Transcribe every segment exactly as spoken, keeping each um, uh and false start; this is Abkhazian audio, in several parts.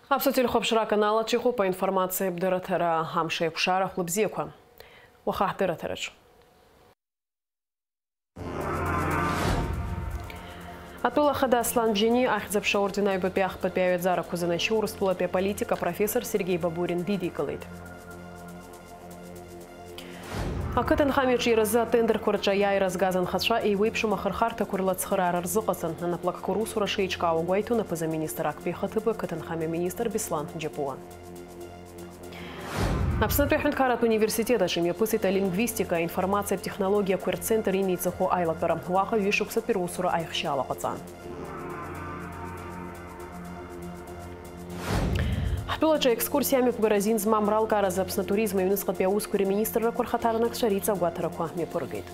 Аԥсуа телехәаԥшра аканал аҿы иҟоуп аинформациа абдырраҭара, амш аиқәшара, хәлыбзиақәа. Уаха ҳдырраҭараҿы. Атәыла ахада Аслан Бжьани ахьӡ-аԥша аорден аҩбатәи ахԥатәи аҩаӡарақәа занашьоу Урыстәылатәи аполитик апрофессор Сергеи Бабурин дидикылеит. Ақыҭанхамҩаҿиаразы атендерқәа рҿы аиааира згаз анхацәа еиуеиԥшым ахырхарҭақәа рлацхыраара рзыҟаҵан, анаплакқәа русура шеиҿкаау агәеиҭон аԥыза-министр актәи ихаҭыԥи ақыҭанхамҩа министр Беслан Џьапуа. Аԥснытәи аҳәынҭқарратә университет аҿы имҩаԥысит алингвистика, аинформациатә технологиақәеи рцентр иниҵахо аилатәара. Уаҟа ҩышықәсатәи русура аихшьаала ҟаҵан. Ҳтәылаҿы аекскурсиа амҩаԥгара азин змам ралкааразы Аԥсны атуризм аҩныҵҟатәи аусқәеи рминистррақәа рхаҭарнакцәа риҵа агәаҭарақәа мҩаԥыргеит.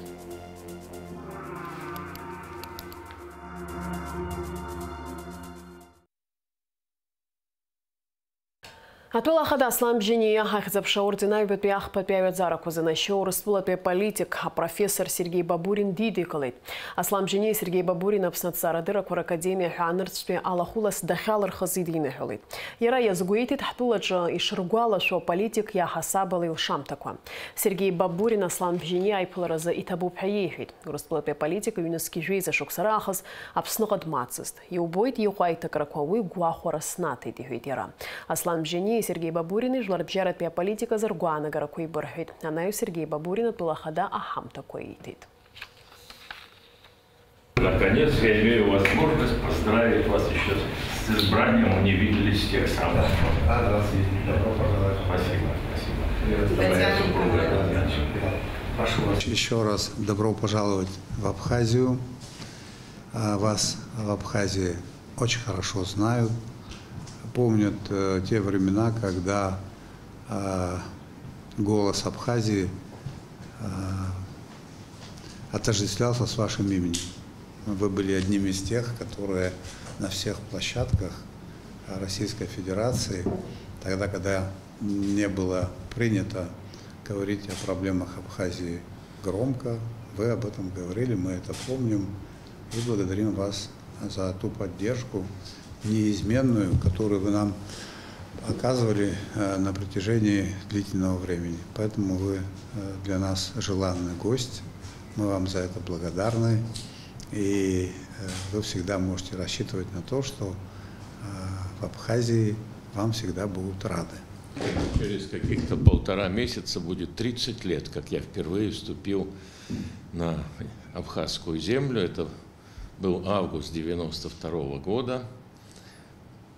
Атәыла ахада Аслан Бжьаниа ахьӡ-аԥша аорден аҩбатәи ахԥатәи аҩаӡарақәа занашьоу Урыстәылатәи аполитик, апрофессор Сергеи Бабурин дидикылеит. Аслан Бжьаниа Сергеи Бабурин Аԥсны аҭҵаарадыррақәа ракадемиа ҳәаа нырцәтәи алахәылас дахьалырхыз идиныҳәалеит. Иара иазгәеиҭеит, ҳтәылаҿы ишыргәалашәо аполитик иаҳасабала илшамҭақәа. Сергеи Бабурин Аслан Бжьаниа аиԥыларазы иҭабуп ҳәа иеиҳәеит. Урыстәылатәи аполитик ҩнызқь жәеиза шықәса раахыс Аԥсныҟа дмацызт. Иубоит иҟоу аиҭакрақәа, уи гәахәара снаҭеит, иҳәеит иара. Аслан Бжьаниеи Сергеи Бабурини жәларбжьаратәи аполитиказы ргәаанагарақәа еибырҳәеит. Анаҩс Сергеи Бабурин атәыла ахада аҳамҭақәа ииҭеит. Наконец я имею возможность поздравить вас еще с избранием, мы не виделись с тех самых пор. Рад вас видеть. Добро пожаловать. Спасибо, спасибо. Приветствую. Моя супруга Татьяна. Татьяна. Прошу вас. Еще раз добро пожаловать в Абхазию. А, вас в Абхазии очень хорошо знают, помнят, э, те времена, когда, а, «Голос Абхазии», а, отождествлялся с вашим именем. Вы были одним из тех, которые на всех площадках Российской Федерации, тогда, когда не было принято говорить о проблемах Абхазии громко, вы об этом говорили, мы это помним, и благодарим вас за ту поддержку неизменную, которую вы нам оказывали, э, на протяжении длительного времени. Поэтому вы, э, для нас желанный гость, мы вам за это благодарны, и, э, вы всегда можете рассчитывать на то, что, э, в Абхазии вам всегда будут рады. Через каких-то полтора месяца будет тридцать лет, как я впервые вступил на абхазскую землю. Это был август девяносто второго года.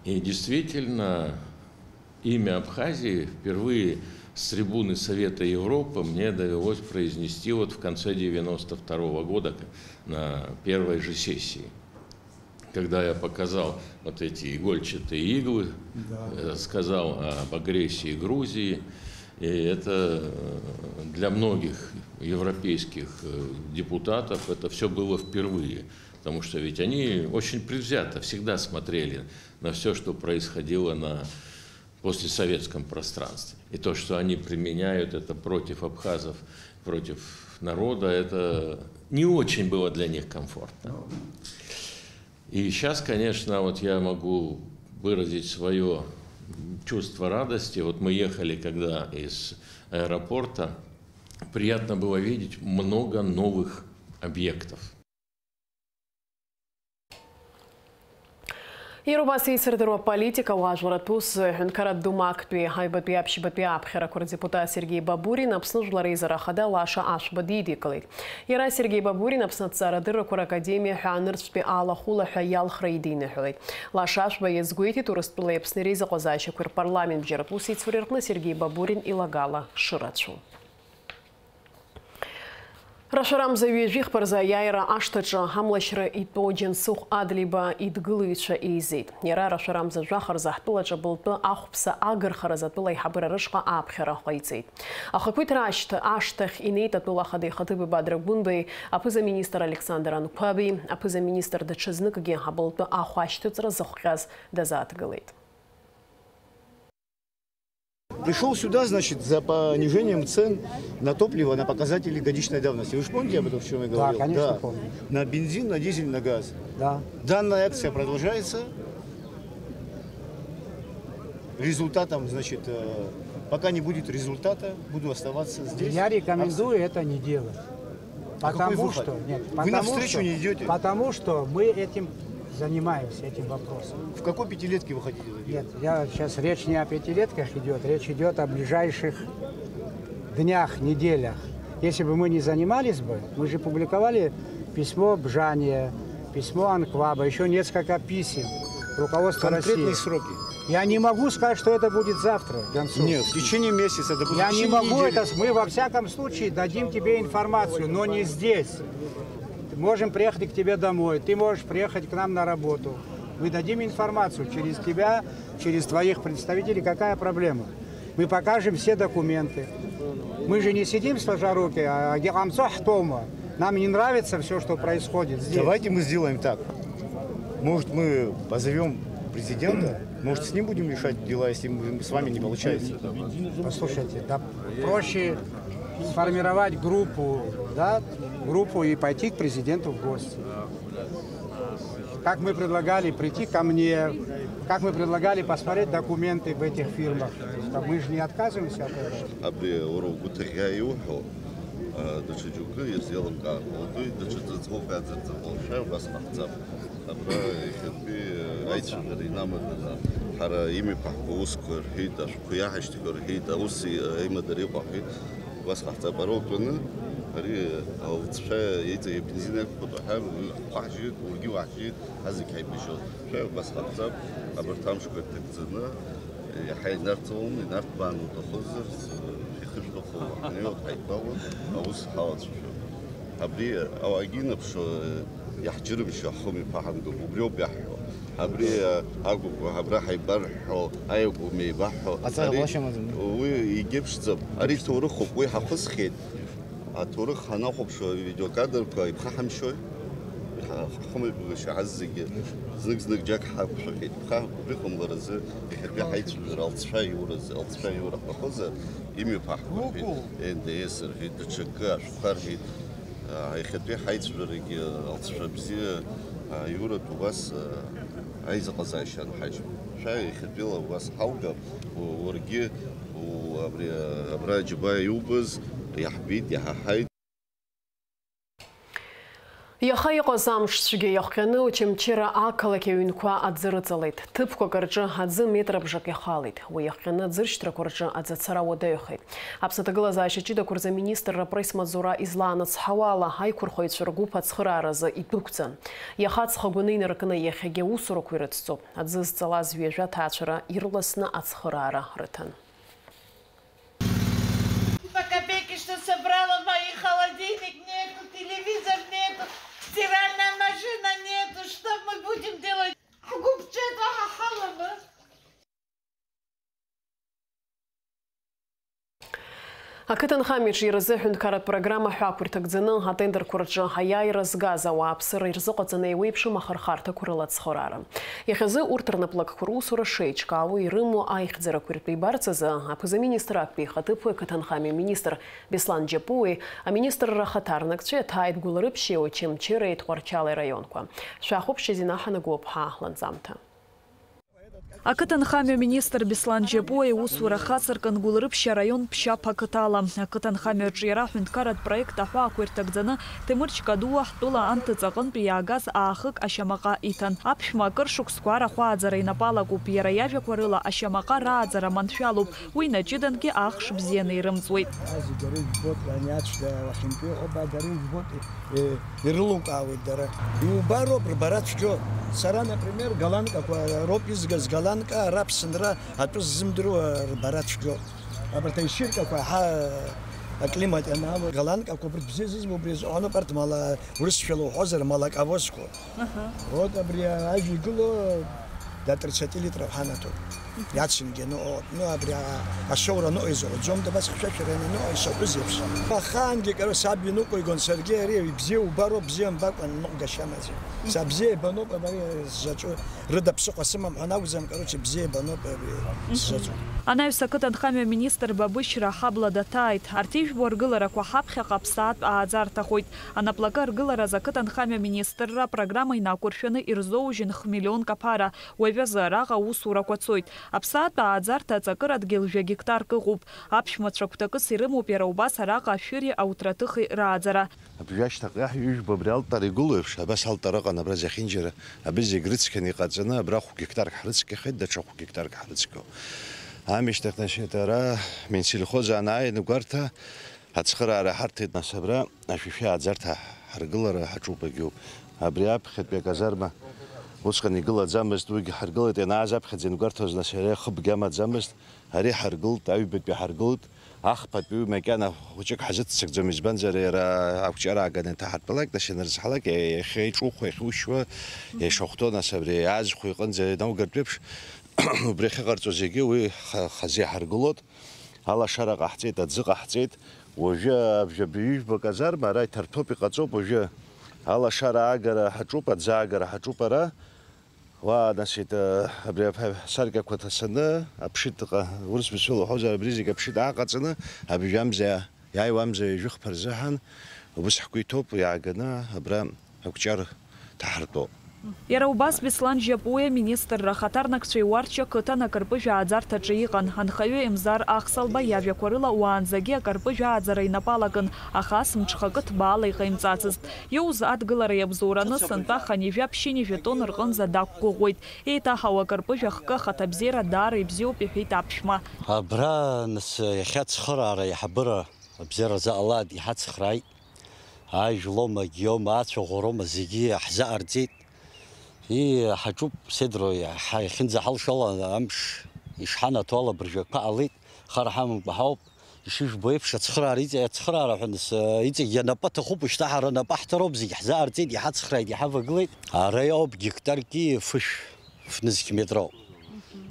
И действительно, имя Абхазии впервые с трибуны Совета Европы мне довелось произнести вот в конце девяносто второго года на первой же сессии. Когда я показал вот эти игольчатые иглы, да, э, сказал об агрессии Грузии, и это, э, для многих европейских, э, депутатов это всё было впервые, потому что ведь они очень предвзято всегда смотрели на всё, что происходило на постсоветском пространстве. И то, что они применяют это против абхазов, против народа, это не очень было для них комфортно. Ну. И щас, конечно, вот я могу выразить своё чувство радости. Вот мы ехали, когда из аэропорта, приятно было видеть много новых объектов. Иара убас еицырдыруа политика, ауаажәларратә ус, Ҳәынҭқарратә Дума актәи аҩбатәи аԥшьбатәи аԥхьарақәа рдепутат Сергеи Бабурин Аԥсны Жәлар Реизара Ахада Лаша Ашәба дидикылеит. Иара Сергеи Бабурин Аԥсны аҭҵаарадыррақәа ракадемиа ҳәаа нырцәтәи алахәыла ҳәа иалхра идиныҳәалеит. Лаша Ашәба иазгәеиҭеит Урыстәылеи Аԥсни реизыҟазаашьақәеи рпарламент бжьаратә усеицуреи рҟны Сергеи Бабурин илагала шырацәоу. Рашәарамза ҩажәи хԥа рзы аиааира ашҭаҿы амлашьра итәоу Џьансыхә Адлеиба идгылаҩцәа еизеит. Иара рашәарамза жәаха рзы ҳтәылаҿы абылтәы ахәԥса агырхаразы атәыла аиҳабыра рышҟа ааԥхьара ҟаиҵеит. Ахақәиҭра ашьҭа-, ашҭахь инеит атәыла ахада ихаҭыԥи Бадра Гәынбеи, аԥыза-министр Александр Анқәаби, аԥыза-министр даҽазныкгьы абылтәы ахә ашьҭыҵра зыхҟьаз дазааҭгылеит. Пришёл сюда, значит, за понижением цен на топливо, на показатели годичной давности. Вы же помните об этом, о чём я говорил? Да, конечно, помню. На бензин, на дизель, на газ. Да. Данная акция продолжается. Результатом, значит, э, пока не будет результата, буду оставаться здесь. Я рекомендую это не делать. А какой Потому выход? что, нет, Вы потому навстречу что, не идёте? потому что мы этим занимаемся, этим вопросом. В какой пятилетке вы хотите это делать? Нет, я сейчас речь не о пятилетках идёт, речь идёт о ближайших днях, неделях. Если бы мы не занимались бы, мы же публиковали письмо Бжания, письмо Анкваба, ещё несколько писем руководства Конкретные России. сроки. Я не могу сказать, что это будет завтра, Гансу. Нет, в течение месяца, допустим, Я в не течение могу недели. это, с- мы во всяком случае дадим тебе информацию, но не здесь. Можем приехать к тебе домой, ты можешь приехать к нам на работу. Мы дадим информацию через тебя, через твоих представителей, какая проблема. Мы покажем все документы. Мы же не сидим сложа руки, а герамцо хтома. Нам не нравится все, что происходит здесь. Давайте мы сделаем так. Может, мы позовём президента, может, с ним будем решать дела, если мы с вами не получается. Послушайте, да проще сформировать группу, да, группу и пойти к президенту в гости. Как мы предлагали прийти ко мне, как мы предлагали посмотреть документы в этих фирмах. Мы же не отказываемся от этого. Абри уара угәы ҭыӷьӷьаа иуҳәо, а, даҽа џьоукы ирзеилымкаахо, уи даҽа ҵаҵӷәык аӡырҵа ҟалашәа убас ҟаҳҵап. Абра иахьатәи, а, аицәажәара инамаданы ҳара имҩаԥаҳго аусқәа рҳәеит, ашәҟәқәа иаҳашьҭхьоу рҳәеит, аус, а, аимадара иҟоу ҳҳәеит. Убас ҟаҳҵап, ара утәаны, ари алҵшәа иҵегь абензин иақәхоит уҳәар, уи ҳхәы ҳжьеит, уаргьы уаҳжьеит, ҳазегь ҳаибажьоит. Шәа убас ҟаҳҵап, абарҭ амшқәа ирҭагӡаны, иаҳа инарҵаулан, инарҭбааны уҭахызар, шәихы шәҭаху ҳнеиуеит, ҳаидтәалан, аус ҳалацәажәап. Абри ауаагьы инаԥшуа, иаҳџьырымшьо ҳхы мҩаԥаҳамгап, убриоуп иаҳҳәо. Абри, а, агәақәа абра ҳаибарҳәҳәо, аиагәа меибаҳҳәо, Аҵара ари, ҟалашьа амаӡам. Уи егьыԥшӡам. Ари ҭоурыхуп, уи ҳахысхьеит. Аҭоурых ҳанахәаԥшуа, авидеокадрқәа иԥхаҳамшьои? Ҳа-, ҳхымҩаԥгашьа ҳазегьы знык-знык џьак ҳақәшәахьеит. Ԥха убри ҟамларазы, иахьатәи ҳаицәажәара алҵшәа аиуразы, алҵшәа аиура ҳҭахызар, имҩаԥаҳгоит, Н Д С рҳәеит, даҽакы ашәҟәқәа рҳәеит. Иахьатәи ҳаицәажәарагьы алҵшәа бзиа, аиуратә убас, аизыҟазаашьа анҳаџьма. Шәа иахьатәиала убас ҳаугап, у-, уаргьы, у-, абри, абра аџьабаа иубаз иаҳбеит, иаҳаҳаит. Иаха иҟаз амш цәгьа иахҟьаны Очамчыра ақалақь аҩнқәа аӡы рыҵалеит. Ҭыԥқәак рҿы аӡы метра бжак иахалеит. Уи иахҟьаны аӡыршьҭрақәа рҿы аӡацара уадаҩхеит. Аԥсны аҭагылазаашьа ҷыдақәа рзы аминистрра апресс-маҵзура излаанацҳауа ала, аиқәырхаҩцәа ргәыԥ ацхырааразы идәықәҵан. Иаха аҵхагәаны инаркны иахьагьы аусурақәа ирыцҵоуп. Аӡы зҵалаз ҩажәа ҭаацәара ирласны ацхыраара рыҭан. По копейке, что собрала, мои холодильник нету, телевизор нету, стиральная машина нету, что мы будем делать? Ҳгәы ԥҵәеит, уаҳа ҳалам. Ақыҭанхамҩаҿ иразы аҳәынҭқарратә программа ҳәаақәа ирҭагӡаны, атендерқәа рҿы аиааира згаз ауааԥсыра ирзыҟаҵаны еиуеиԥшым ахырхарҭақәа рыла ацхыраара. Иахьазы урҭ рнаплакқәа русура шеиҿкаау, ирымоу аихьӡарақәа иртәеибарц азы аԥыза-министр актәи ихаҭыԥуаҩ ақыҭанхамҩа министр Беслан Џьапуеи аминистрра ахаҭарнакцәеи аҭааит Гәылрыԥшьи Очамчыреи Тҟәарчали араионқәа. Шәахәаԥшьа, Зина Ҳанагәлаԥҳа ланҵамҭа. Ақыҭанхамҩа министр Беслан Џьапуа иусура хацыркын Гәылрыԥшь араион Ԥшьаԥ ақыҭала. Ақыҭанхамҩа аҿиара аҳәынҭқарратә проект аҳәаақәа ирҭагӡаны Ҭемыр Чкадуа ҳтәыла анҭыҵ аҟынтәи иаагаз аахык ашьамаҟа иҭан. Аԥшәма акыр шықәсқәа арахә ааӡара инапы алакуп, иара иажәақәа рыла ашьамаҟа рааӡара маншәалоуп, уи наҷыдангьы ахш бзианы ирымҵуеит. Зегьы рыжәбоит, ани ацәгьа уахьынтәеиҳәо, ба дара ижәбоит. Е, ирылукаауеит дара. Иубароуп рбара цәгьоу. Сара, например, голландкақәа роуп изгаз, голландка, ара Аԥсынра атәы ззымдыруа рбара цәгьоуп. Абарҭ аишьыркақәа ҳа аклимат ианаало, голландкақәа убри бзиа зызбо убри азыҳәаноуп, арҭ мала, урысшәала уҳәозар, молоковозқәа. Аҳа. Вот абри ажәа игылоу да тридцати литров ҳанаҭоит. Иацынгьы аныҟоу, ну, абри а-, ашоура аныҟоу изоуӡом, дабац хьшәашәара аныҟоу ишаҳәыз еиԥш. Ахаангьы, короче, саб иныҟәигон саргьы, ари бзиа убароуп, бзиа мбакәан ныҟәгашьа амаӡам. Са бзиа ибаноуп абри сзаҵәу, рыда ԥсыхәа сымам ҳәа анакәӡам, короче, бзиа ибаноуп абри сзаҵәу. Анаҩс ақыҭанхамҩа министр Бабышьра ҳабла даҭааит. Арҭ ижәбо аргыларақәа ҳаԥхьаҟа аԥсаатә ааӡарҭахоит. Анаплакы аргылараз ақыҭанхамҩа министрра апрограмма инақәыршәаны ирзоужьын хмиллионк аԥара. Уажә Жәазы араҟа аусурақәа цоит. Аԥсаатә ааӡарҭа аҵакыра дгьыл жәа гектарк ыҟоуп. Аԥшәмацәа гәҭакыс ирымоуп иара убас араҟа ашәыри аутраҭыхи рааӡара. Абжа ашьҭахьҟа иаҳҩыжәба абри алтара игылоу еиԥш, абас алтара ыҟан абра зехьынџьара, абри зегь рыцқьаны иҟаҵаны, абра хә гектарк ҳрыцқьахеит, даҽа хә гектарк ҳрыцқьоуп. Амышьҭахь, значит, ара Минсельхоз анааи, Нугәарҭа ацхыраара ҳарҭеит, нас абра ашәишәи ааӡарҭа ҳаргылара ҳаҿуп, агьоуп. Абри аԥхьатәи аказарма усҟан игылаӡамызт, уигьы ҳаргылеит, ианааз аԥхьаӡа Нугәарҭа узнасыра хыбгьы амаӡамызт, ари ҳаргылт, аҩбатәи ҳаргылт, ахԥатәи макьана хәыҷык ҳазыццакӡом, избанзар, иара ақәҿиара ааганы иҭаҳартәалак, нас ианырзҳалак, иа-, иахьа иҿухуа, иахьушьуа, ишахәҭоу, нас абри аазхәо иҟынӡа ианаугартә еиԥш, убри ахьыҟарҵо зегьы уи ха-, хазы иҳаргылоит. Алашара ҟаҳҵеит, аӡы ҟаҳҵеит. Уажәы абжа-, абжаҩыжәба казарма ара иҭарҭәоуп, иҟаҵоуп уажәы. Алашара аагара ҳаҿуп, аӡы аагара ҳаҿуп ара. Уа, нас, ита-, абри аԥа-, асаркьақәа ҭасаны, аԥшьытҟа, урыс бызшәала уҳәозар, абри зегь аԥшьытә ааҟаҵаны, абжьамза иааиуамза ҩажәи хԥа рзыҳәан, убыс ҳгәы иҭоуп, иааганы абра ақәҿиара ҭаҳартәоуп. Иара убас Беслан Жьапуа аминистрра ахаҭарнакцәеи Уарча қыҭан акырпыжә ааӡарҭаҿы иҟан. Анхаҩы Емзар Ахсалба иажәақәа рыла, уаанӡагьы акырпыжә ааӡара инапы алакын, аха ас мҽхакы ҭбаала иҟаимҵацызт. Иоуз адгылара иабзоураны сынтәа хынҩажәа-ԥшьынҩажәа тонн рҟынӡа дақәгәыӷуеит. Еиҭаҳау акырпыжә ахкы ахаҭабзиара даара ибзиоуп, иҳәеит аԥшәма. Абра, нас, иахьа ацхыраара аиҳабыра абзиаразы ала иҳацхрааит. Ажәлома, гиома, ацәаӷәарома, зегьы иаҳзаҟарҵеит. Ии, ҳаҿуп, Седро, иаҳа-, иахьынӡаҳалшо ала амш ишҳанаҭо ала абыржәақәа ҟалеит, хар ҳамамкәа ҳауп. Ишыжәбо еиԥш, ацхыраара иҵегь, ацхыраара ҳәа нас, э, иҵегь ианапы аҭахуп, шьҭа ҳара анапы ҳҭароуп, зегь ҳзаҟарҵеит, иҳацхрааит, иҳавагылеит. Ара иоуп гектарки фышә, фнызқь метроуп.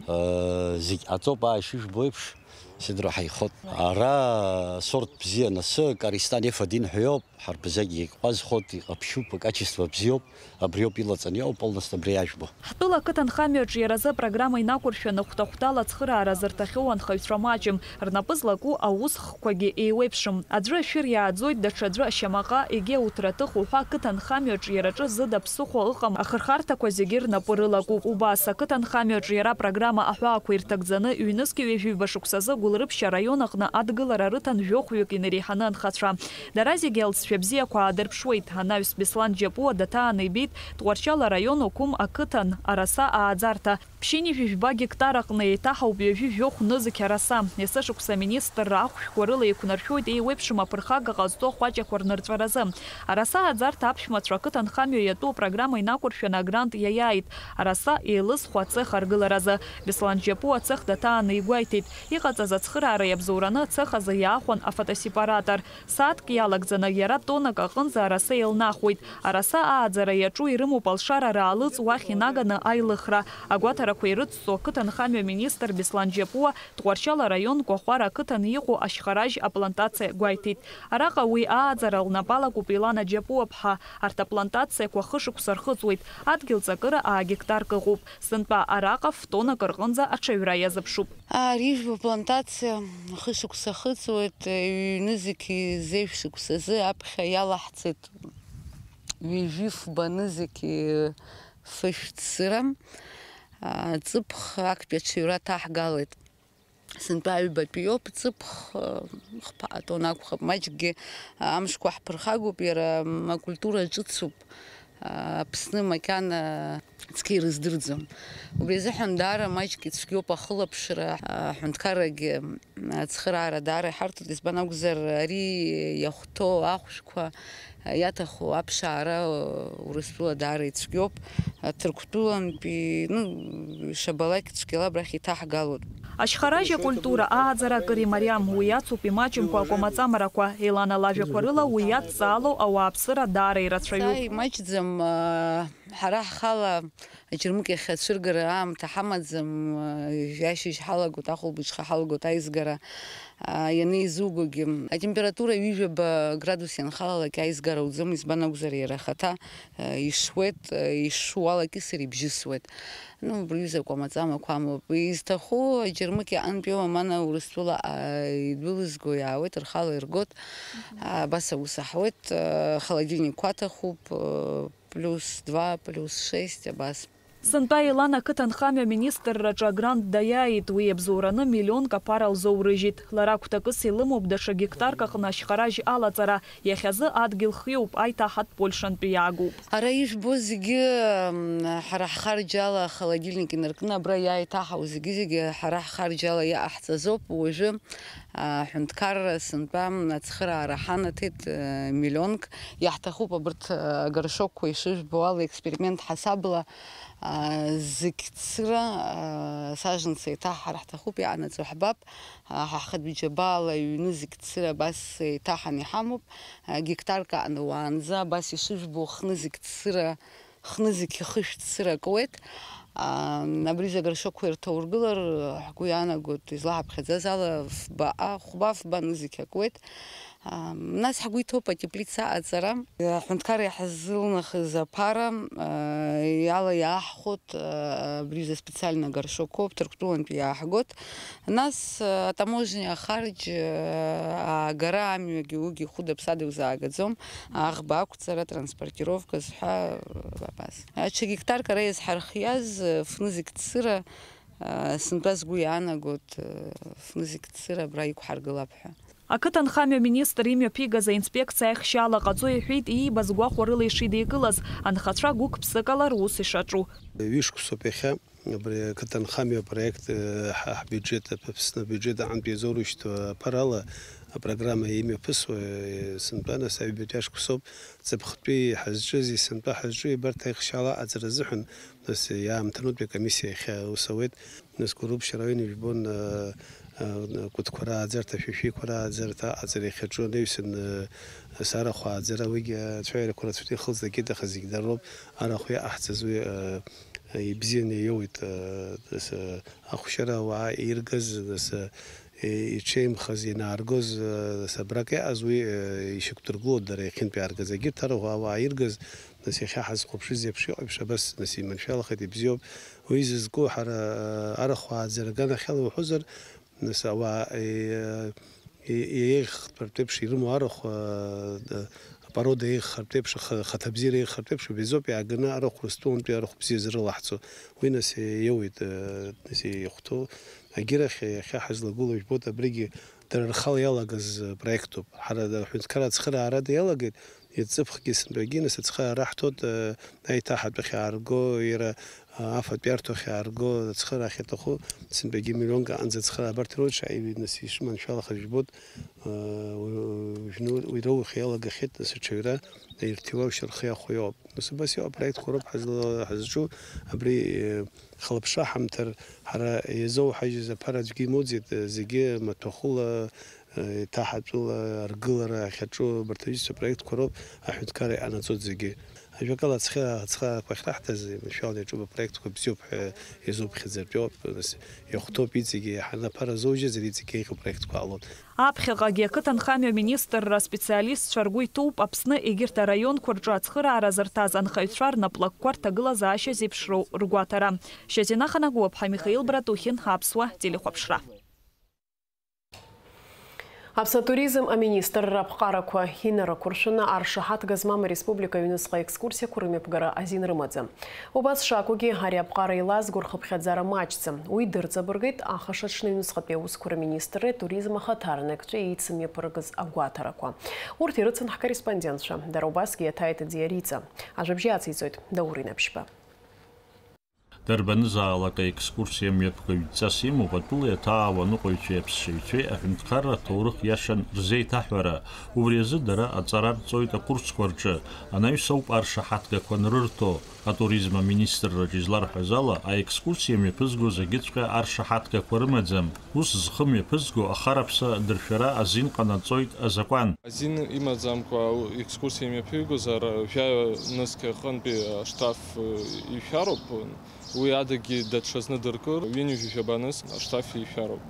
Э, зегь ҟаҵоуп, аа, ишыжәбо еиԥш, Седро ҳаихот. Ара сорт бзиа насы, Каристан Еф один ҳәа иоуп, ҳарбазагь иҟәазхот, иҟаԥшьуп, акачество бзиоуп, абриоуп илаҵаны иҟоу, полностью абри иажәбо. Ҳтәыла ақыҭанхамҩаҿиаразы апрограмма инақәыршәаны хәҭа-хәҭала ацхыраара зырҭахьоу анхаҩцәа маҷым. Рнапы злаку аус хкқәагьы еиуеиԥшым. Аӡәы ашәыр иааӡоит, даҽаӡәы ашьамаҟа, егьи ауҭраҭых уҳәа ақыҭанхамҩаҿиараҿы зыда ԥсыхәа ыҟам ахырхарҭақәа зегьы рнапы рылакуп. Убас, ақыҭанхамҩаҿиара апрограмма аҳәаақәа ирҭагӡаны, ҩнызқьи ҩажәи жәаба шықәсазы Гәылрыԥшь араион аҟны адгылара рыҭан жәохәҩык инареиҳаны анхацәа. Дара зегьы алҵшәа бзиақәа аадырԥшуеит. Анаҩс Беслан Џьапуа даҭааны ибеит Тҟәарчал араион Оқәым ақыҭан араса ааӡарҭа. Ԥшьынҩажәи жәба гектар аҟны еиҭаҳауп ҩажәи жәохә нызқь араса. Есышықәса аминистрра ахәшәқәа рыла еиқәнаршәоит еиуеиԥшым аԥырхага ҟазҵо ахәаҷақәа рнырҵәаразы. Араса ааӡарҭа аԥшәмацәа ақыҭанхамҩа иатәу апрограмма инақәыршәаны агрант иаиааит. Араса еилызхуа ацех аргыларазы. Беслан Џьапуа ацех даҭааны игәеиҭеит, иҟаҵаз ацхыраара иабзоураны ацех азы иаахәан афотосепаратор. Сааҭк иалагӡаны иара тоннак аҟынӡа араса еилнахуеит. Араса ааӡара иаҿу ирымоуп алшара раалыҵ уахь инаганы аилыхра. Агәаҭарақәа ирыцҵо ақыҭанхамҩа министр Беслан Џьапуа Тҟәарчал араион Кәахәара ақыҭан иҟоу ашьхаражь аплантациа гәеиҭеит. Араҟа уи ааӡара лнапы алакуп Елана Џьапуа-ԥҳа. Арҭ аплантациақәа хышықәса рхыҵуеит. Адгьыл ҵакыра аа гектарк ыҟоуп. Сынтәа араҟа фтоннак рҟынӡа аҽаҩра иазыԥшуп. Арижәба плантациа хышықәса хыҵуеит, ҩнызқь зеижә шықәсазы аԥхьа иалаҳҵеит ҩажәи фба нызқь фышә цыра, ҵыԥх актәи аҽаҩра ҭаҳгалеит. Сынтәа аҩбатәиоуп, ҵыԥх хԥа атон акәхап, маҷкгьы амшқәа ҳԥырхагоуп, иара акультура ҿыцуп, Аԥсны макьана цқьа ирыздырӡом. Убри азыҳәан даара маҷк ицәгьоуп ахылаԥшра, аҳәынҭқаррагьы ацхыраара даара иҳарҭоит, избан акәзар, ари иахәҭоу ахәшәқәа иаҭаху аԥшаара Урыстәыла даара ицәгьоуп. Ҭырқәтәылантәи, ну, шабалак цәгьала абрахь иҭаҳгалоит. Ашьхаражь акультура ааӡара акыр имариам, уи ацуп имаҷымкәа акәамаҵамарақәа. Елана лажәақәа рыла, уи иадҵаало ауааԥсыра даара ирацәаҩуп. Са имаҷӡам, аа, ҳара ҳхала аџьармыкьахь ацәыргара аамҭа ҳамаӡам, аа, ашьыжь ҳалагоит, ахәылбыҽха ҳалагоит аизгара, аа, ианеизугогьы. Атемпература ҩажәаба градус ианхалалак аизгара уӡом, избан акәзар иара ахаҭа, аа, ишуеит, аа, ишуалакьысыр ибжьысуеит. Ну, убри аҩыза акәамаҵамақәа амоуп. Изҭаху аџьармыкьа аҟынтәи иоуам, ана Урыстәыла, а, идәылызго иаауеит, рхала иргоит. Мгм. Абас аус аҳуеит, а, холодильникқәа аҭахуп, а, плюс два, плюс шесть, абас. Сынтәа еилан ақыҭанхамҩа аминистрраҿы агрант даиааит, уи иабзоураны миллионк аԥара лзоурыжьит. Лара гәҭакыс илымоуп даҽа гектарк аҟны ашьхаражь алаҵара, иахьазы адгьыл хиоуп, аиҭаҳатә Польшантәи иаагоуп. Ара ижәбо зегьы, м, ҳара ҳхарџьала, ахолодильник инаркны абра иааиҭаҳау зегьы-зегьы ҳара ҳхарџьала иааҳҵазоуп. Уажәы, а, аҳәынҭқарра сынтәа ацхыраара ҳанаҭеит, э, миллионк. Иаҳҭахуп абарҭ, э, агоршокқәа ишыжәбо ала, експеримент ҳасабла, а, зегь цыра, а, саженцы еиҭаҳҳар ҳҭахуп, иаанаҵы ҳбап. А, ҳа ҳхатә бџьабаала ҩны зегь цыра абас еиҭаҳаны иҳамоуп. А, гектарк аҟны уаанӡа абас ишыжәбо хны зегь цыра, хны зегь хышә цыра акуеит. А, абри зегь агоршокқәа ирҭоургылар, ҳгәы иаанагоит, излаҳаԥхьаӡаз ала, фба, а, хәба, фба нызқь акуеит. А, нас ҳгәы иҭоуп атеплица аҵара. Аҳәынҭқарра иаҳзылнахыз аԥара, а, иала иааҳхәоит, а, абри изы специально горшокоуп, Ҭырқәтәылантәи иааҳгоит. Нас, а, атаможниа ахарџь, а, аагара амҩагьы уигьы хәыда-ԥсада иузаагаӡом, аӷба ақәҵара, транспортировка зҳәа, а, абас. Аҽа гектарк ара иазҳархиаз, а, фнызқь цыра, а, сынтәа сгәы иаанагоит, а, фнызқь цыра абра иқәҳаргылап ҳәа. Ақыҭанхамҩа министр имҩаԥигаз аинспекциа аихшьаала ҟаҵо иҳәеит, иибаз гәахәарыла ишидикылаз, анхацәа гәык-ԥсыкала рус ишаҿу. Ҩышықәсоуп иахьа абри ақыҭанхамҩа апроект, э, ҳа-, ҳбиуџьет, Аԥсны абиуџьет аҟынтә иазоурышьҭуа аԥарала апрограмма имҩаԥысуа, э, сынтәа нас аҩбатәи ашықәсоуп, ҵыԥхтәи ҳазҿызи сынтәа ҳазҿу абарҭ аихшьаала аҟаҵара азыҳәан, нас иаамҭанытәи акомиссиа иахьа аус ауеит. Нас Гәылрыԥшь араион ижәбон, а, а, кәытқәа рааӡарҭа, шәишәиқәа рааӡарҭа аҟаҵара иахьаҿу анаҩсан, а, ас арахә ааӡара, уигьы ацәаҩарақәа рацәаны ихылҵ дакит, аха зегь дароуп, арахә иаҟаҳҵаз уи, а, а, ибзианы иоуеит, а, нас, а, ахәшьара ауаа иргаз, нас, а, и-, иҽеимхаз, ианааргоз, а, нас абрак иаҟаз уи, а, ишьақәдыргыло дара иахьынтәиааргаз, егьырҭ арахә ауаа иргаз, нас иахьа ҳазхәаԥшыз еиԥш иҟоу еиԥш абас, нас иманшәалахеит, ибзиоуп. Уи зызку ҳара, арахә ааӡара аганахьала уҳәозар, нас ауаа, е-, е-, еиӷьхартә еиԥш ирымоу арахә, а, апорода еиӷьхартә еиԥш, аха-, ахаҭабзиара еиӷьхартә еиԥш, убри азоуп иааганы арахә Урыстәылантәи арахә бзиа зрылаҳҵо. Уи нас иоуеит, а, нас ихәҭоу. Агьырахь иахьа ҳазлагылоу жәбоит, абригьы дара рхала иалагаз проектуп. Ҳара аҳәынҭқарра ацхыраарада иалагеит, Иҵыԥхгьы сынтәагьы нас ацхыраара ҳҭоит, э, аиҭаҳатәахь иаарго, иара, а, афатә иарҭо ахьаарго ацхыраара ахьаҭаху, сынтәагьы миллионк аҟынӡа ацхыраара абарҭ ирылшааит, нас ишыманшәалахаз жәбоит, э, уи, уи, уи роухь иалагахьеит, нас аҽаҩра ирҭиуа шьархы иахәо иоуп. Нас убас иҟоу апроектқәа роуп ҳазла-, ҳазҿу, абри, э, хылаԥшра ҳамҭар, ҳара иазоуҳажьыз аԥара аӡәгьы имоуӡеит, э, зегьы маҭәахәыла, еиҭаҳатәыла аргылара ахьаҿу абарҭ аҩызцәа апроектқәа роуп аҳәынҭқарра иҟанаҵоит зегьы. Ажәакала, ацхыра-, ацхыраарақәа ахьраҳҭаз, машәырла иаҿуп апроектқәа бзиоуп ҳәа иазуԥхьаӡартәиоуп, нас, иахәҭоуп иҵегьы, иаҳаны аԥара зоужьазар иҵегьы еиӷьу апроектқәа ҟалоит. Аԥхьаҟагьы ақыҭанхамҩа министрра аспециалистцәа ргәы иҭоуп Аԥсны егьырҭ араионқәа рҿы ацхыраара зырҭаз анхаҩцәа рнаплакқәа рҭагылазаашьа зеиԥшроу ргәаҭара. Шьазина Ханагәыаԥҳа, Михаил Братухин, Аԥсуа телехәаԥшра. Аԥсны атуризм аминистрра аԥҟарақәа инарықәыршәаны аршаҳаҭга змам ареспублика аҩныҵҟа екскурсиақәа рымҩаԥгара азин рымаӡам. Убас шакәугьы, ари аԥҟара еилазго рхыԥхьаӡара маҷӡам. Уи дырҵабыргит ахашаҽны аҩныҵҟатәи аусқәа рминистрреи атуризм ахаҭарнакцәеи еицымҩаԥыргаз агәаҭарақәа. Урҭ ирыцын ҳкорреспондентцәа. Дара убасгьы иаҭааит Диариҵа. Ажәабжь иациҵоит Даур Инаԥшьба. Дарбанызаалак аекскурсиа мҩаԥгаҩ дҵас имоуп атәылеи аҭаауаныҟәаҩцәеи аԥсшьаҩцәеи аҳәынҭқарра аҭоурых иашан рзеиҭаҳәара. Убри азы дара аҵара рҵоит акурсқәа рҿы, анаҩс ауп аршаҳаҭгақәа анрырҭо. Атуризм аминистрраҿы изларҳәаз ала, аекскурсиа мҩаԥызго зегьыҵәҟьа аршаҳаҭгақәа рымаӡам. Ус зхы мҩаԥызго ахараԥса адыршәара азин ҟанаҵоит азакәан. Азин имаӡамкәа екскурсиа имҩаԥигозар, жәаҩа нызқь аҟынтәи аштраф ишәароуп. Уи адагьы даҽазны дыркыр, ҩынҩажәи жәаба нызқь аштраф ишәароуп.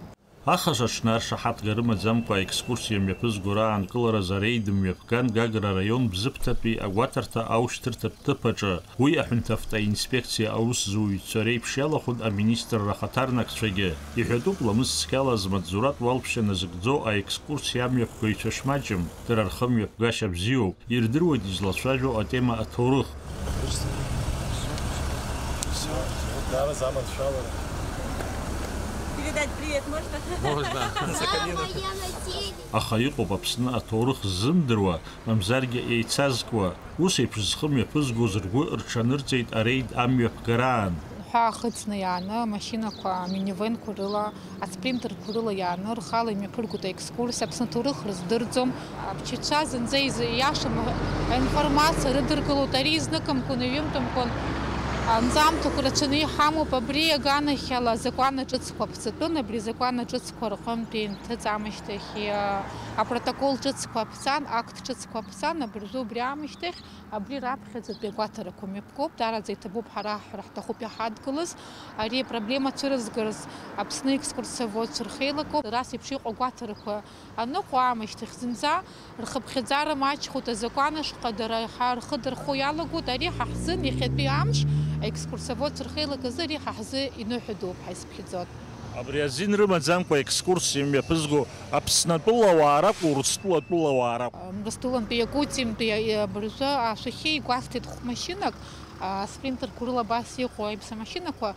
Ахашаҽны аршаҳаҭга рымаӡамкәа аекскурсиа мҩаԥызго раанкыларазы ареид мҩаԥган Гагра араион Бзыԥҭатәи агәаҭарҭа аушьҭырҭатә ҭыԥ аҿы. Уи аҳәынҭавтоинспекциа аусзуҩцәа реиԥш иалахәын аминистрра ахаҭарнакцәагьы. Иҳәатәуп, ламыс цқьала змаҵзуратә уалԥшьа назыгӡо аекскурсиа амҩаԥгаҩцәа шмаҷым, дара рхы мҩаԥгашьа бзиоуп, ирдыруеит излацәажәо атема аҭоурых. Передать привет можно? Можно. Аха иҟоуп Аԥсны аҭоурых ззымдыруа, мамзаргьы еицазкуа, ус еиԥш зхы мҩаԥызгоз ргәы рҽанырҵеит ареид амҩаԥгараан. Ҳәа ахыҵны иааны, амашьынақәа, аминивенқәа рыла, аспринтерқәа рыла иааны, рхала имҩаԥыргоит аекскурсиа, Аԥсны аҭоурых рыздырӡом. Аԥсшьацәа зынӡа изы-, ииашам аинформациа рыдыркылоит, ари изныкымкәан, ҩынтәымкәан анҵамҭақәа рацәаны иҳамоуп. Абри аганахьала азакәан аҿыцқәа ԥҵатәын, абри азакәан аҿыцқәа рҟынтә инҭыҵ амышьҭахь, иа-, апротокол ҿыцқәа аԥҵан, акт ҿыцқәа аԥҵан, абыржәы убри аамышьҭахь абри раԥхьаӡатәи агәаҭарақәа мҩаԥгоуп, даараӡа иҭабуп ҳара ҳара ҳҭахуп иҳадгылаз, ари апроблема цәырызгарц Аԥсны екскурсоводцәа рхеилакоуп, ара ас еиԥш иҟоу агәаҭарақәа аныҟоу аамышьҭахь зынӡа рхыԥхьаӡара маҷхоит, азакәан ашҟа дара иаҳа рхы дырхо иалагоит, ари ҳа ҳзын иахьатәи амш аекскурсоводцәа рхеилак азы ари ҳа ҳзы иныҳәа дууп ҳәа исыԥхьаӡоит. Абри азин рымаӡамкәа екскурсиа мҩаԥызго Аԥснатәыла ауаа ракәу, Урыстәыла атәыла ауаа ракәу? Урыстәылантәи, Иакутиантәи, а, абыржәы ашәахьы игәасҭеит хә-машьынак, а, спринтерқәа рыла абас иҟоу аиԥса машьынақәа,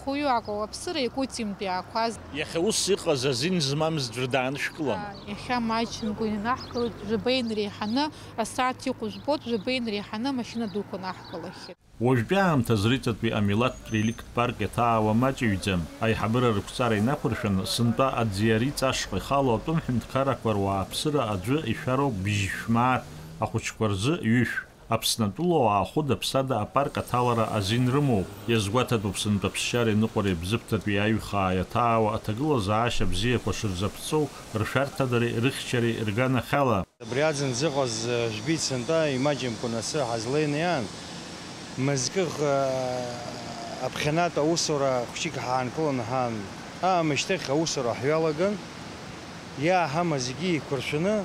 хәҩык акәу, Аԥсыра Иакутиантәи аақәаз. Иахьа ус иҟаз азин змамыз ӡәыр даанышәкылан? А, иахьа маҷымкәа инанаҳкылеит, жәаба инреиҳаны, асааҭ иҟоу жәбоит, жәаба инреиҳаны амашьына дуқәа наҳкылахьеит. Уажәтәи аамҭазы Риҵатәи амилаҭтә реликттә парк иаҭаауа маҷыҩӡам. Аиҳабыра рықәҵара инақәыршәаны, сынтәа аӡиа Риҵа ашҟа ихало атәым ҳәынҭқаррақәа руааԥсыра аӡәы ишәароуп бжьшә мааҭ, ахәыҷқәа рзы ҩышә. Аԥснатәыла ауаа хәыда-ԥсада апарк аҭалара азин рымоуп. Иазгәаҭатәуп сынтәа ԥсшьареи ныҟәареи бзыԥҭатәи аҩхаа иаҭаауа аҭагылазаашьа бзиақәа шырзаԥҵоу ршәарҭадареи рыхьчареи рганахьала. Абри аӡын зыҟаз, э, жәбеит сынтәа, имаҷымкәа асы ҳазлеины иаан, мызкы, э, аԥхьанатә аусура хәҷык ҳаанкыланы ҳаан, аамышьҭахь аусура ҳҩалаган, иааҳама зегьы еиқәыршәаны,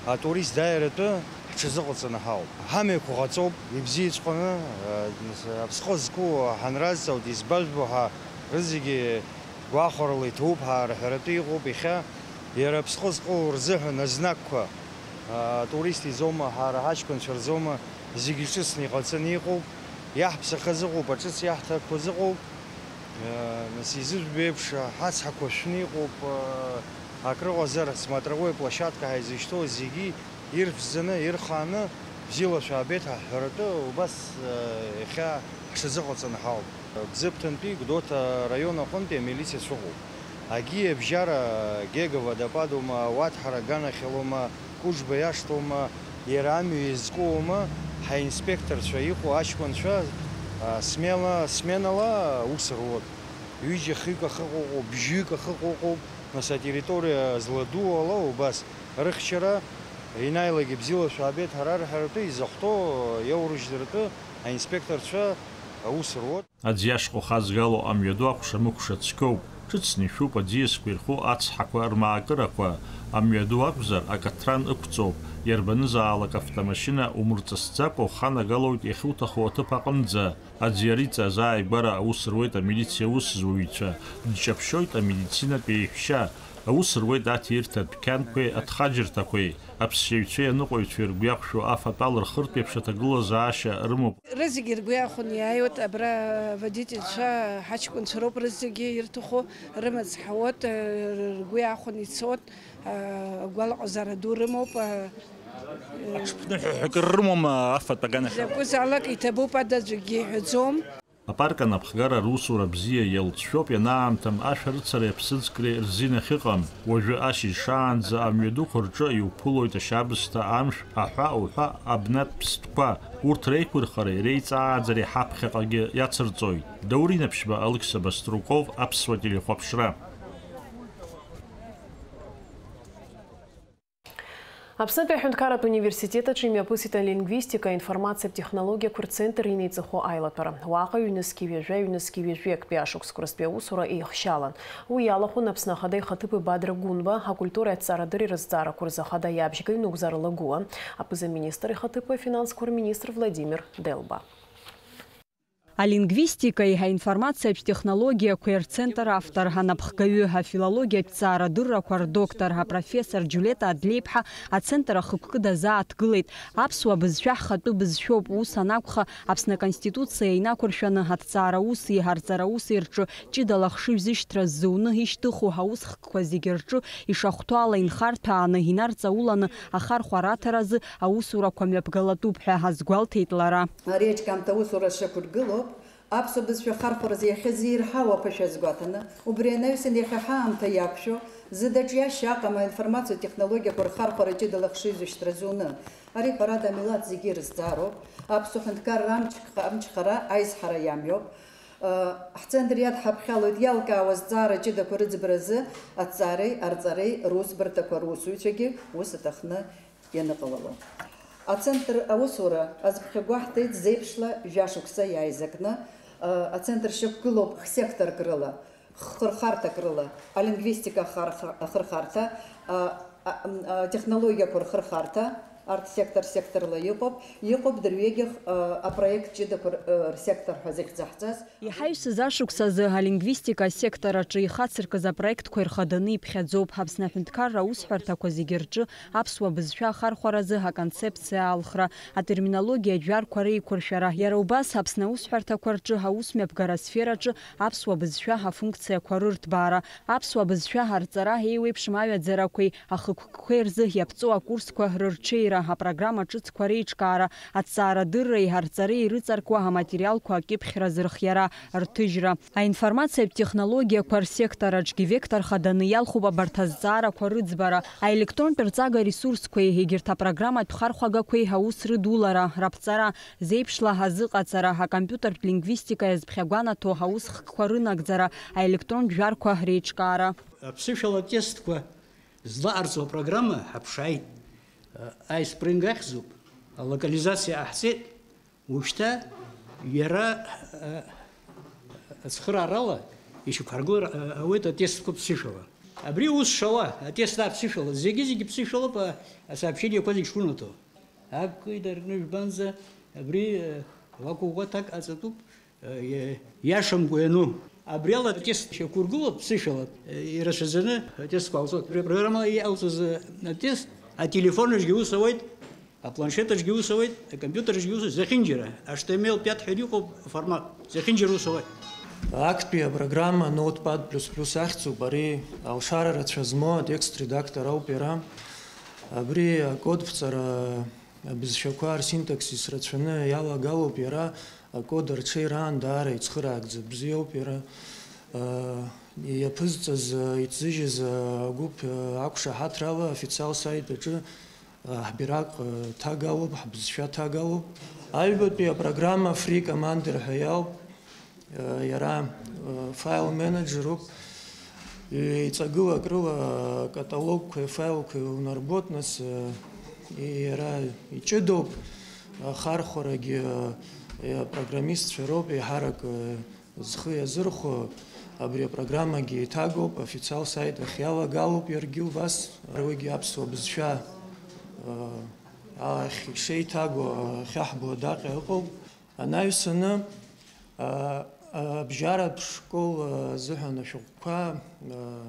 атурист дааиратәы ҳҽазыҟаҵаны ҳауп. Ҳамҩақәа ҟаҵоуп, ибзиаҵәҟьаны, э, аԥсҟы зқәу ҳанразҵаауеит, избажәбо ҳәа рызегьы гәахәарала иҭоуп ҳәа рҳәаратәы иҟоуп иахьа. Иара аԥсҟы зҟоу рзыҳәан азнакқәа, а, атурист изоума, ҳара ҳаҷкәынцәа рзоума, зегьы ҿыцны иҟаҵаны иҟоуп. Иаҳԥсахыз ыҟоуп, аҿыц иаҳҭақәаз ыҟоуп. А, нас, изыжәбо еиԥш, ҳацҳақәа шәны иҟоуп, а, акрыҟазар, смотровой площадка ҳәа изышьҭоу зегьы ирфзаны, ирхааны, бзиала шәаабеит ҳәа ҳҳәаратәы убас, а, иахьа ҳҽазыҟаҵаны ҳауп. Бзыԥҭантәи Гәдоуҭа араион аҟынтәи амилициа шәыҟоуп. Агиа абжьара Гега водопадума, Уаҭҳара аганахьалоума, Кәыџба иашҭоума, иара амҩа иазкуоума, ҳаинспекторцәа иҟоу аҷкәынцәа, а, смела, сменала аус руеит. Ҩыџьа-хҩык ахы ыҟоуп, бжьҩык ахы ыҟоуп, нас атерриториа зладуу ала убас рыхьчара, ианааилак бзиала шәаабеит ҳәа рарҳәаратәы, изахәҭоу иаурыжьдаратәы аинспекторцәа аус руеит. Аӡиа ашҟа ихазгало амҩаду акәша-мыкәша цқьоуп, ҿыцны ишәуп аӡиасқәа ирху ацҳақәа рмаакырақәа, амҩаду акәзар, акаҭран ықәҵоуп, иарбанызаалак автомашьына умырҵысӡакәа уханагалоит иахьуҭаху аҭыԥ аҟынӡа. Аӡиа Риҵа азааигәара аус руеит амилициа аусзуҩцәа, дҷаԥшьоит амедицинатә еиҳәшьа, аус руеит аҭирҭа дәқьанқәеи аҭхаџьырҭақәеи. Аԥсшьаҩцәеи аныҟәаҩцәеи ргәы иақәшәо афатә ала рхыртә еиԥш аҭагылазаашьа рымоуп. Рызегьы ргәы иахәаны иааиуеит, абра аводительцәа ҳаҷкәынцәа роуп, рызегьы ирҭаху рымаҵ ҳауеит, ргәы иахәаны ицоит, агәалаҟазаара ду рымоуп. Аҽԥныҳәа ҳәа акыр рымоума афатә аганахьала? Закәызаалак иҭабуп, ада аӡәгьы иҳәаӡом. Апарк анапхгара русура бзиа иалҵшәоуп, ианаамҭам ашәарыцареи аԥсыӡкреи рзин ахьыҟам. Уажәы ашьыжь шаанӡа амҩадуқәа рҿы иуԥылоит ашьабсҭа, амшә, аҳәа-уҳәа, абнатә ԥстәқәа. Урҭ реиқәырхареи реиҵааӡареи ҳаԥхьаҟагьы иацырҵоит. Даур Инаԥшьба, Алықьса Баструков, Аԥсуа телехәаԥшра. Аԥснытәи аҳәынҭқарратә университет аҿы имҩаԥысит алингвистика, аинформациатә технологиақәа рцентр инеиҵыху аилатәара. Уаҟа ҩнызқьи ҩажәа, ҩнызқьи ҩажәи актәи ашықәсқәа рзтәи аусура еихшьалан. Уи иалахәын Аԥсны Ахада ихаҭыԥуаҩ Бадра Гәынба, акультуреи аҭҵаарадырреи рызҵаарақәа рзы Ахада иабжьгаҩ Нугзар Лагәуа, аԥыза-министр ихаҭыԥуаҩ афинансқәа рминистр Владимир Делба. Алингвистикеи аинформациатә технологиақәеи рцентр автор, анапхгаҩы, афилологиатә ҭҵаарадыррақәа рдоктор, апрофессор Џьулиета Адлеиԥҳа ацентр ахықәкы дазааҭгылеит. Аԥсуа бызшәа ҳхатәы бызшәоуп, ус анакәха, Аԥсны Аконституциа инақәыршәаны аҭҵаара уси арҵара уси рҿы ҷыдала ахшыҩзышьҭра ззуны ишьҭыху аус хкқәа зегьы рҿы ишахәҭоу ала инхарҭәааны, инарҵауланы ахархәара аҭаразы аусурақәа мҩаԥгалатәуп ҳәа азгәалҭеит лара. Ари аҿкаамҭа аусура шьақәыргылоуп, аԥсуа бызшәа ахархәаразы иахьазирҳау аԥышәа азгәаҭаны, убри анаҩсан иахьа ҳаамҭа иақәшәо, зыда ҿиашьа аҟам аинформациатә технологиақәа рхархәара ҷыдала ахшыҩзышьҭра зуны. Ари, ҳәарада, амилаҭ зегьы ирызҵаароуп, аԥсуа ҳәынҭқарра амч-, амчхара аизҳара иамҩоуп. Ҳцентр иадҳаԥхьалоит иалкаауа азҵаара ҷыдақәа рыӡбаразы аҭҵаареи арҵареи русбарҭақәа русуҩцәагьы ус аҭахны ианыҟалало. Ацентр аусура азԥхьагәаҳҭеит зеиԥшла жәашықәса иааизакны, ацентр шьақәгылоуп х-секторк рыла, хырхарҭак рыла, алингвистика ахарха-, ахырхарҭа, а, а, м, а, технологиақәа рхырхарҭа, арҭ сектор-секторла иҟоуп, иҟоуп дырҩегьых, а, апроект ҷыдақәа р-, а, рсектор ҳәа зыхьӡаҳҵаз. Иҳаҩсыз ашықәсазы алингвистика асектор аҿы ихацыркыз апроектқәа ирхаданы иԥхьаӡоуп Аԥсны аҳәынҭқарра аусҳәарҭақәа зегьы рҿы аԥсуа бызшәа ахархәаразы аконцепциа алхра, атерминологиатә жәарқәа реиқәыршәара, иара убас Аԥсны аусҳәарҭақәа рҿы аусмҩаԥгара асфераҿы аԥсуа бызшәа афункциақәа рырҭбаара, аԥсуа бызшәа арҵара еиуеиԥшым аҩаӡарақәеи ахықәкқәеи рзы иаԥҵоу акурсқәа рырҽеира, апрограмма ҿыцқәа реиҿкаара, аҭҵаарадырреи арҵареи ирыҵаркуа аматериалқәа акьыԥхьра зырхиара, рҭыжьра. Аинформациатә технологиақәа рсектор аҿгьы вектор хаданы иалхуп абарҭ азҵаарақәа рыӡбара, аелектронтә рҵага ресурсқәеи егьырҭ апрограмматә хархәагақәеи аус рыдулара, раԥҵара, зеиԥшла азыҟаҵара, акомпиутертә лингвистика иазԥхьагәанаҭо аус хкқәа рынагӡара, аелектронтә жәарқәа реиҿкаара. Аԥсышәала атестқәа злаҟарҵо апрограмма ҳаԥшааит. Аиспринг ахьӡуп, алокализациа ҟаҳҵеит, ушьҭа иара, а, ацхыраарала ишьақәҳаргылар, а, ауеит атестқәа ԥсышәала. Абри ус шауа, атест ааԥсышәала, зегьы-зегьы ԥсышәалоуп, а, асообщениақәа зегь шунаҭо. Акы идаркны жәбанӡа, абри, э, уақәыӷәӷәа аҭак аҵатәуп, э, иа-, иашамкәа иану. Абри ала атест шьақәыргылоуп ԥсышәала, э, ирацәаӡаны атестқәа ҟалҵоит. Абри апрограмма иалҵыз, э, атест ателефон аҿгьы ус ауеит, апланшет аҿгьы ус ауеит, акомпиутер аҿгьы ус ауеит, зехьынџьара, H T M L пять ҳәа иҟоуп аформат, зехьынџьара ус ауеит. Актәи апрограмма Notepad плюс плюс ахьӡуп, ари алшара рацәа змоу атекст редактор ауп иара. Абри акодԥҵара абызшәақәа рсинтаксис рацәаны иалагалоуп иара, акод арҽеираан даара ицхыраагӡа бзиоуп иара. Иаԥызҵаз, иҭзыжьыз агәыԥ ақәшаҳаҭрала официал сайт аҿы ҳбираҟ ҭагалоуп, ҳбызшәа ҭагалоуп. Аҩбатәи апрограмма Free Commander ҳәа иауп. Иара файл менеджеруп, еиҵагылак рыла акаталогқәеи афайлқәеи унарбоит, нас иара иҷыдоуп, ахархәарагьы апрограммистцәа роуп еиҳарак зхы иазырхәо, абри апрограммагьы еиҭагоуп, официал сайт ахь иалагалоуп иаргьы убас, уигьы аԥсуа бызшәа ахь ишеиҭаго ахьаҳбо адаҟьа ыҟоуп. Анаҩсаны, а, а, абжьаратә школ, а, азыҳәан ашәҟәқәа, а,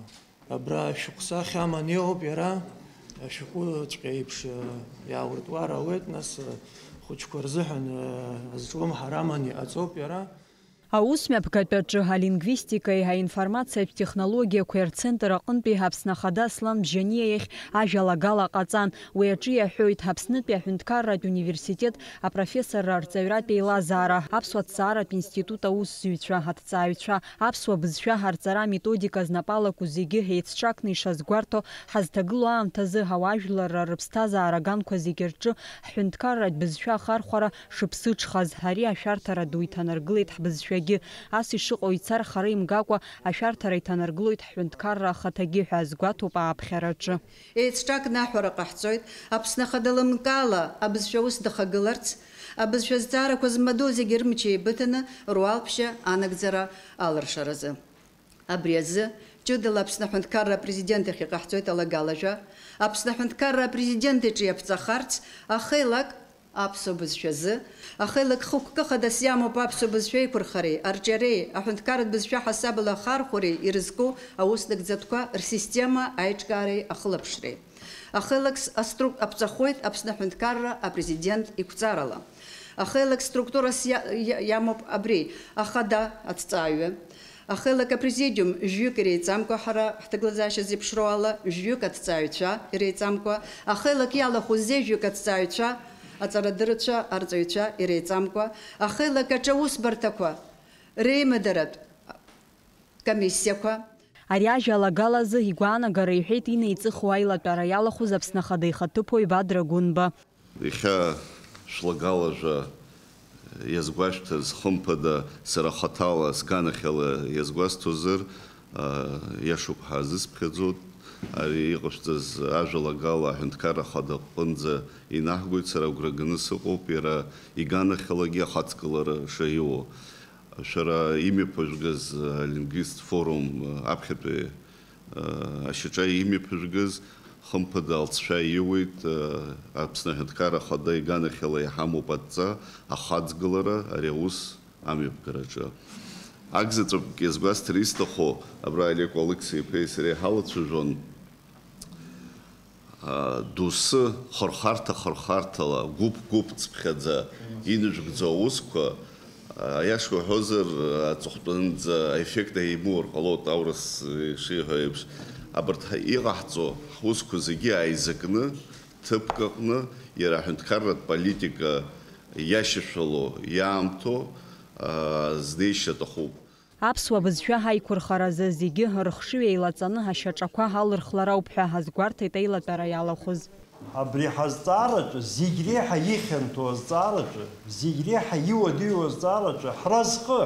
абра ашәҟәсахьа аман иҟоуп иара, ашәҟәыҵәҟьа еиԥш, а, иаауртуар ауеит, нас, а, хәыҷқәа рзыҳәан, а, азҿлымҳара аман иҟаҵоуп иара. Аус мҩаԥгатәаҿы алингвистикеи аинформациатә технологиақәеи рцентр аҟынтәи Аԥсны Ахада Аслан Бжьаниа иахь ажәалагала ҟаҵан. Уи аҿы иаҳәоит, Аԥснытәи аҳәынҭқарратә университет апрофессорра арҵаҩратә еилазаара, аԥсуа ҭҵааратә институт аусзуҩцәа, аҭҵааҩцәа, аԥсуа бызшәа арҵара аметодика знапалаку зегьы еицҿакны ишазгәарҭо, ҳазҭагылоу аамҭазы ауаажәларра рыԥсҭазаара аганқәа зегьы рҿы ҳҳәынҭқарратә бызшәа ахархәара шыԥсыҽхаз, ари ашәарҭара ду иҭанаргылеит ҳбызшәагьы. Ас ишыҟоу ицар хара имгакәа, ашәарҭара иҭанаргылоит ҳҳәынҭқарра ахаҭагьы ҳәа азгәаҭоуп ааԥхьараҿы. Еицҿакны аҳәара ҟаҳҵоит, Аԥсны Ахада лымкаала абызшәа аус дахагыларц, абызшәа азҵаарақәа змадоу зегьы рымч еибыҭаны руалԥшьа анагӡара алыршаразы. Абри азы, ҷыдала Аԥсны Аҳәынҭқарра Апрезидент иахь иҟаҳҵоит алагалажәа, Аԥсны Аҳәынҭқарра Апрезидент иҿы иаԥҵахарц ахеилак Аԥсуа бызшәазы ахеилак хықәкы хадас иамоуп аԥсуа бызшәа еиқәырхареи, арҿиареи, аҳәынҭқарратә бызшәа ҳасабала ахархәареи ирызку аус нагӡатәқәа рсистема аиҿкаареи ахылаԥшреи. Ахеилак с-, астру-, аԥҵахоит Аԥсны аҳәынҭқарра апрезидент иқәҵарала. Ахеилак структурас иа-, иа-, иамоуп абри, ахада, аҭҵааҩы. Ахеилак апрезидиум, жәҩык иреиҵамкәа, ҳара ҳҭагылазаашьа зеиԥшроу ала, жәҩык аҭҵааҩцәа иреиҵамкәа, ахеилак иалахәу зежәҩык аҭҵааҩцәа, аҵарадырцәа, арҵаҩцәа иреиҵамкәа, ахеилак аҿы аусбарҭақәа реимадаратә комиссиақәа. Ари ажәалагалазы игәаанагара иҳәеит инеиҵыху аилатәара иалахәыз Аԥсны Ахада ихаҭыԥуаҩ Бадра Гәынба. Иахьа шәлагала жәа иазгәашәҭаз, хымԥада, сара хаҭала, сганахьала иазгәасҭозар, а, иашоуп ҳәа азысԥхьаӡоит. Ари иҟашәҵаз ажәалагала аҳәынҭқарра ахада аҟынӡа инаҳгоит, сара агәра ганы сыҟоуп, иара иганахьалагьы ахаҵгылара шаиуоу. Шәара имҩаԥыжәгаз, а, лингвист форум, а, аԥхьатәи ашьаҿа имҩаԥыжәгаз, хымԥада, алҵшәа иуеит, Аԥсны Аҳәынҭқарра Ахада иганахьала иҳамоуп адҵа, ахаҵгылара ари аус амҩаԥгараҿы. Акзаҵәык иазгәасҭар исҭаху, абра Алеко Алықьса-иԥеи сареи ҳалацәажәон, а, доусы хырхарҭа-хырхарҭала, гәыԥ-гәыԥ цыԥхьаӡа инажәгӡо аусқәа, Аиаша уҳәозар, аҵыхәтәанӡа аеффект еимоур ҟалоит, аурыс ишиҳәо еиԥш. Абарҭ иҟаҳҵо ҳусқәа зегьы ааизакны, ҭыԥк аҟны, иара аҳәынҭқарратә политика иашьашәало, иаамҭоу, аа, знеишьа аҭахуп. Аԥсуа бызшәа ҳаиқәырхаразы зегьы рыхшыҩ еилаҵаны ҳашьаҿақәа ҳалырхлар ауп ҳәа азгәарҭеит аилатәара иалахәыз. Абри ҳазҵаараҿы зегь реиҳа ихьанҭоу азҵаараҿы, зегь реиҳа иуадаҩу азҵаараҿы ҳразҟы,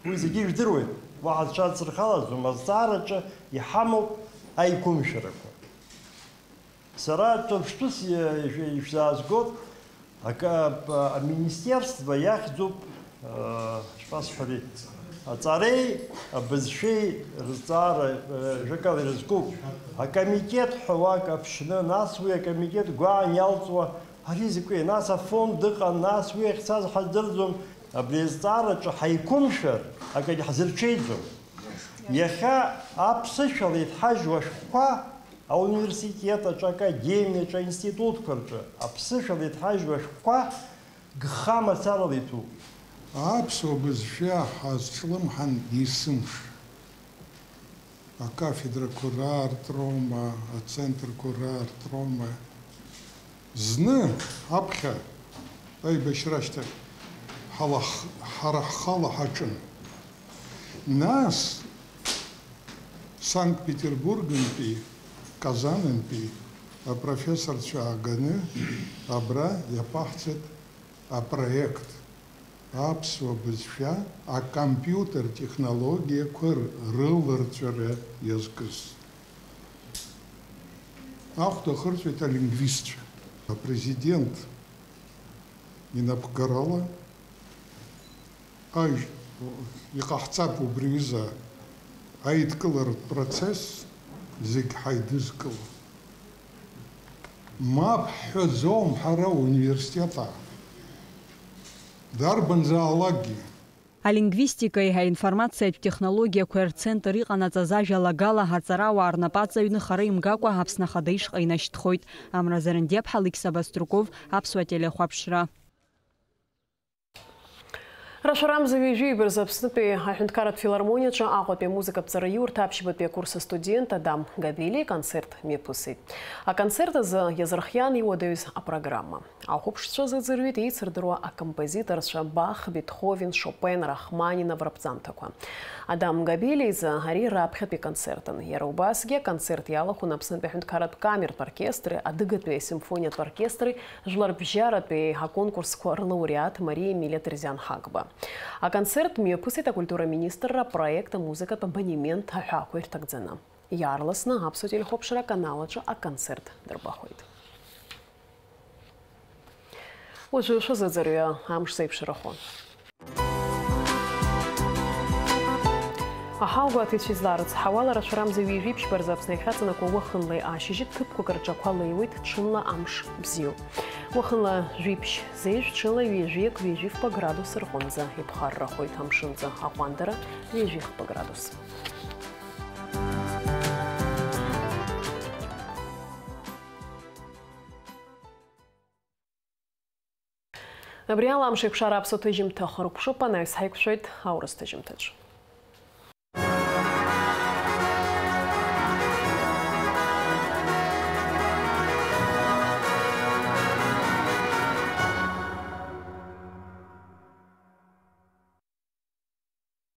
уи зегьы ижәдыруеит, уаҳа зҽадсырхалаӡом, азҵаараҿы иҳамоуп аиқәымшәарақәа. Сара ҿырԥштәыс ишәзаазгоит, акы, аминистерство иахьӡуп, Ишԥасҳәари, аҵареи абызшәеи рызҵаара, э, жәакала ирызкуп. Акомитет ҳәа уак аԥшны, нас уи акомитет гәаан иалҵуа, ари закәи, нас афонд ыҟан, нас уи ахьцаз ҳаздырӡом, абри азҵаараҿы ҳаиқәымшәар, акагь ҳзырҽеиӡом. Иахьа аԥсышәала иҭҳажьу ашәҟәқәа, ауниверситет аҿы, академиа аҿы, аинститутқәа рҿы аԥсышәала иҭҳажьу ашәҟәқәа, Гха мацарала иҭәуп. Аԥсуа бызшәа ҳазҿлымҳан есымш. Акафедрақәа раартроума, ацентрқәа раартроума. Зны аԥхьа аибашьра ашьҭахь ҳалах-, ҳара ҳхала ҳаҿын. Нас Санкт-Петербургынтәи, Казанынтәи апрофессорцәа ааганы абра иаԥаҳҵеит апроект аԥсуа бызшәа акомпиутер технологиақәа рыларҵәара иазкыз. Ахәда ахырҵәеит алингвистцәа. Апрезидент инапхгарала Аҩ, иҟаҳҵап убри аҩыза аидкыларатә процесс зегь ҳаидызкыло. Мап ҳҳәаӡом ҳара университетаа. Дарбанзаалакгьы. Алингвистикеи аинформациатә технологиақәеи рцентр иҟанаҵаз ажәалагала аҵарауаа рнапы аҵаҩны хара имгакәа Аԥсны Ахада ишҟа инашьҭхоит. Амра Зарандиаԥҳа, Алықьса Баструков, Аԥсуа телехәаԥшра. Рашәарамза ҩажәи жәибарзы Аԥснытәи аҳәынҭқарратә филармониаҿы Аҟәатәи амузыкатә ҵараиурҭа аԥшьбатәи акурс астудент Адам Габелиа иконцерт мҩаԥысит. Аконцерт азы иазырхиан иуадаҩыз апрограмма. Ахәаԥшцәа зыӡырҩит еицырдыруа акомпозиторцәа Бах, Бетховен, Шопен, Рахманинов раԥҵамҭақәа. Адам Габелиа изы ари раԥхьатәи концертын. Иара убасгьы аконцерт иалахәын Аԥснытәи аҳәынҭқарратә камертә оркестри, Адыгатәи асимфониатә оркестри, Жәларбжьаратәи аконкурсқәа рлауреат Мариа Емилиа Терзиан Ҳагба. Аконцерт мҩаԥысит акультура министрра апроект амузыкатә абонемент аҳәаақәа ирҭагӡаны. Иаарласны Аԥсуа телехәаԥшра аканал аҿы аконцерт дырбахуеит. Уажәы шәазыӡырҩы амш зеиԥшрахо. Аҳауагәаҭаҩцәа изларыцҳауа, лара шәарамза ҩажәи ԥшьба рзы Аԥсны иахьаҵанакуа уахынлеи ашьыжьи ҭыԥқәак рҿақәа леиуеит, ҽынла амш бзиоуп. Уахынла жәиԥшь зеижә, ҽынла ҩажәиак, ҩажәи фба градус рҟынӡа иԥхаррахоит, амшынҵа аҟәандара ҩажәи хба градус. Абри ала амш еиқәшара аԥсуа ҭыжьымҭа хыркәшоуп, анаҩс ҳаиқәшәоит аурыс ҭыжьымҭаҿ.